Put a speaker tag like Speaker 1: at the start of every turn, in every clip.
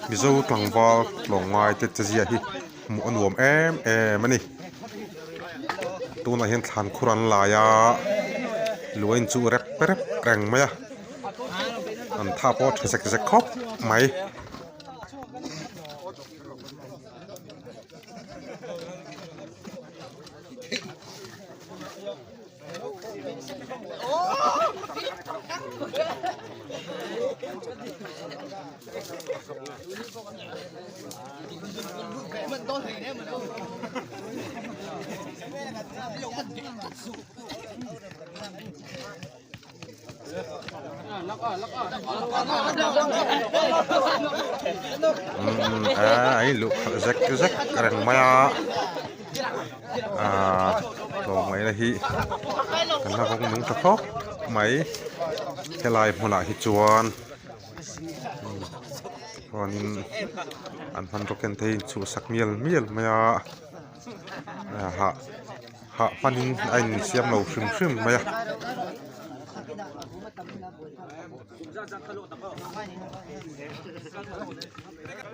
Speaker 1: Mizo tlangval tlawmngai te che zia hi hmuh a nuam em em a ni. Tunah hian thlan khur an lai a, lung a inchuh rep rep reng mai a, an tha pawh a tha zek zek khawp mai. Ai luh khalh zek zek reng mai a ahh tlawmngaihna hi kan la vawng nung tha khawp mai helai hmunah hi chuan chuanin an hmanraw ken te hi inchhuhsak mial mial mai a hah hah hmanin a insiam lo hrim hrim mai a.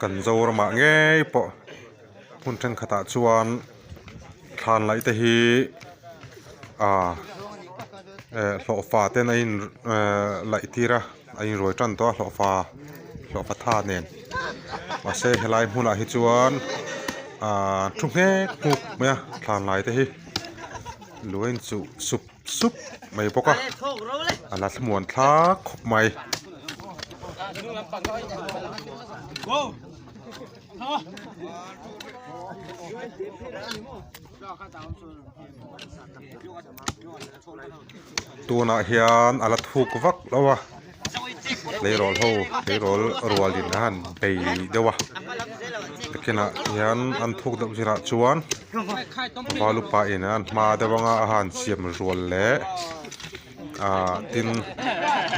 Speaker 1: Kan Zoramah ngei pawh hmun thenkhatah chuan thlan laih te hi ah eh hlawhfa ten a in eh laih tir a a inruai tan tawh a hlawhfa hlawhfa tha nen mahse helai hmunah hi chuan ah thu nghek nghuk mai a thlan lai te hi lung a inchuh sup sup mai bawk a a la thlamuan thlak khawp mai. Tunah hian a la thuk vak lo a tleirawl ho tleirawl rual in a han bei deuh a nakinah hian an thuk deuh zirah chuan valupa in an hma deuh anga a han siam rual leh ah tin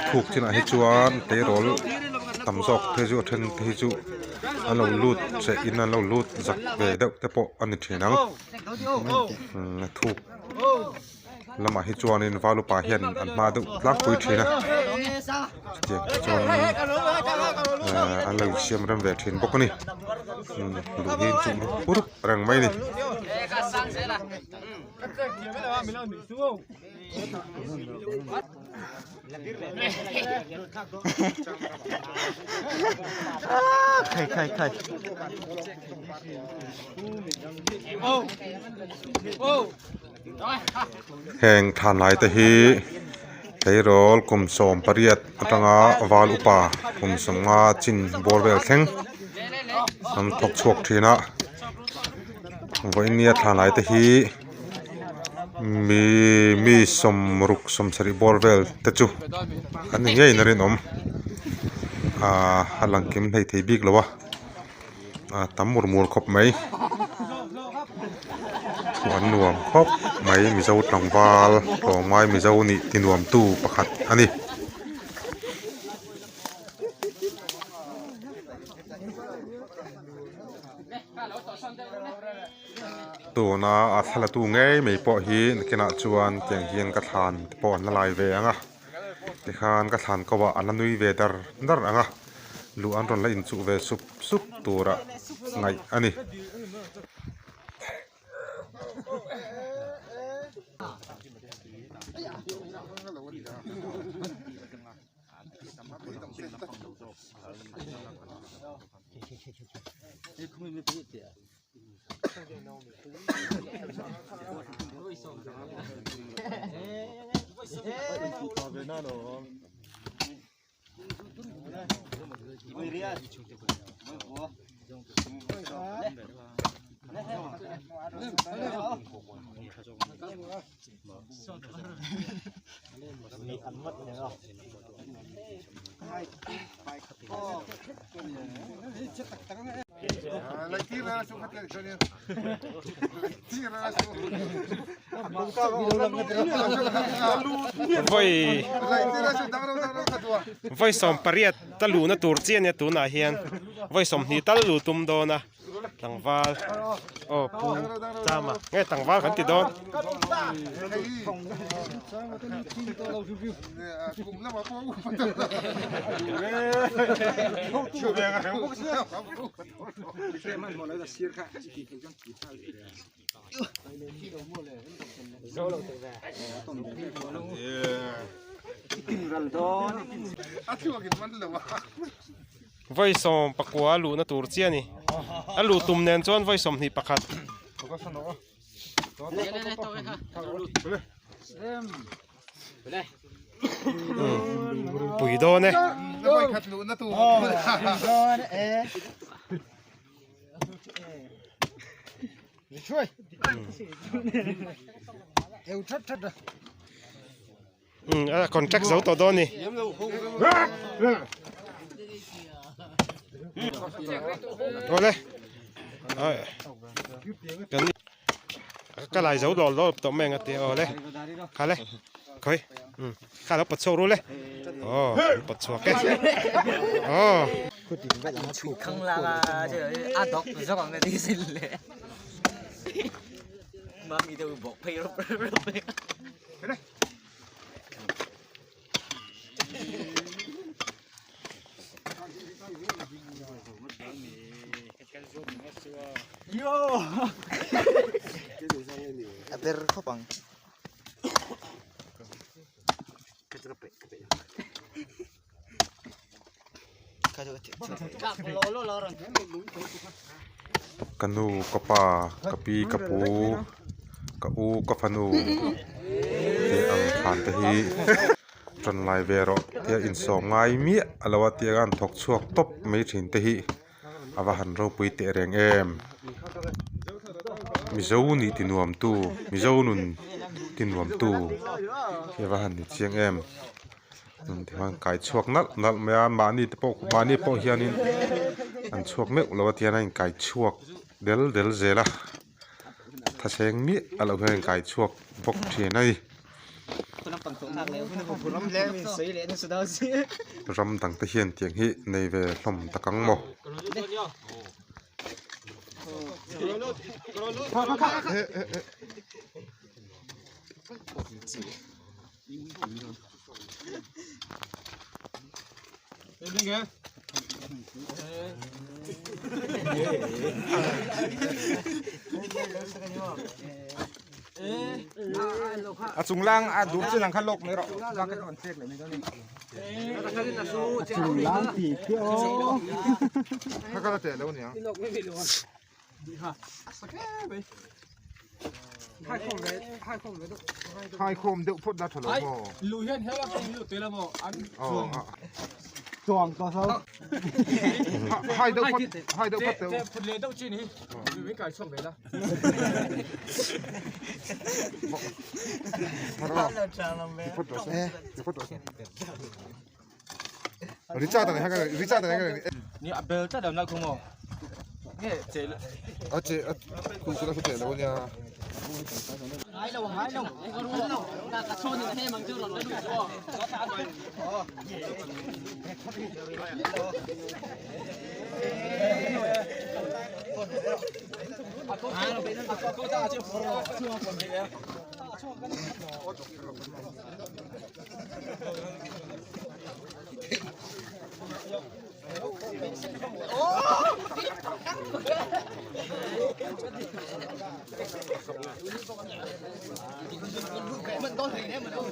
Speaker 1: thuk chinah hi chuan tleirawl tam zawk te chu a then te hi chu an lo lut che in an lo lut zak ve deuh te pawh a ni thin ang a thuk lamah hi chuanin valupa hian an hma deuh tlangpui thin a chutiang te chuan eh an lo insiam rem ve thin bawk a ni duh hi inchung pur reng mai a ni. Heng thlanlai te hi tleirawl kum 18 atanga val upa kum 50 chin bawr vel thleng an thawk chhuak thin a vawinia thlanlai te hi mi mi sawmruk 70 bawr vel te chu an ni ngeiin a rinawm ahh a lang kim hlei thei bik lo a. A tam mur mur khawp mai hmuh an nuam khawp mai mizo tlangval tlawmngai mizo nih ti nuam tu pakhat a ni. Tuna a thla tu ngei mai pawh hi nakinah chuan tiang hian ka thlan te pawh an la lai ve ang a tikhan ka thlan ko ah an la nui ve dar dar ang a. Luh an rawn la inchuh ve sup sup tura ngaih a ni.
Speaker 2: Vawi vawi 18 ta luhna tur chian nia tunah hian vawi 20 tal luh tum dawn a. Tlangval aw pu Chama nge tlangval kan ti dawn. Vawi 19 luhna tur chiah a ni. A luh tum nen chuan vawi 21. Pui dawn e. A contract zo tawh dawn a ni. Awle kan ka lai zo lawr lawr tawh mai ang a ti awle khale khawi kha lo pawt chhuak ru le aw an pawt chhuak e aw.
Speaker 1: Ka nu ka pa ka pi ka pu ka u ka fanu te ang thlan te hi rawn lai ve rawh tia insawm ngai miah a lo a tia an thawk chhuak tawp mai thin te hi a va han ropui teh reng em mizo nih ti nuam tu mizo nun ti nuam tu hi a va han ni chiang em. Nun te hian kai chhuak nalh nalh mai a mahni te pawh mahni pawh hianin an chhuak meuh lo a tihian a inkai chhuak del del zel a thaseng miah a loh hian a inkai chhuak bawk thin a ni. Ram dang te hian tiang hi nei ve hlawm tak ang maw.
Speaker 3: A chung lang a dur chin ang kha lawk mai rawh bak ka an chek leh mai dawn a ni chung lang tih khi aw kha kha la teh lo nia Hai khawm deuh phawt la tha lo maw?
Speaker 4: Lu hian hela kan lu te la maw an
Speaker 3: chuang
Speaker 4: chuang to so
Speaker 3: hai deuh phawt hai deuh phawt
Speaker 4: teh phut le deuh chin hi min kai chhuak ve la
Speaker 3: Richard này hay Richard này hay
Speaker 4: ni a bel ta dam la khu mo nge che
Speaker 3: a che a khu khu la che lo nia
Speaker 4: ngai lo ngai lo ka ka chon ni he mang chu ron la lu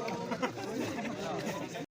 Speaker 4: chu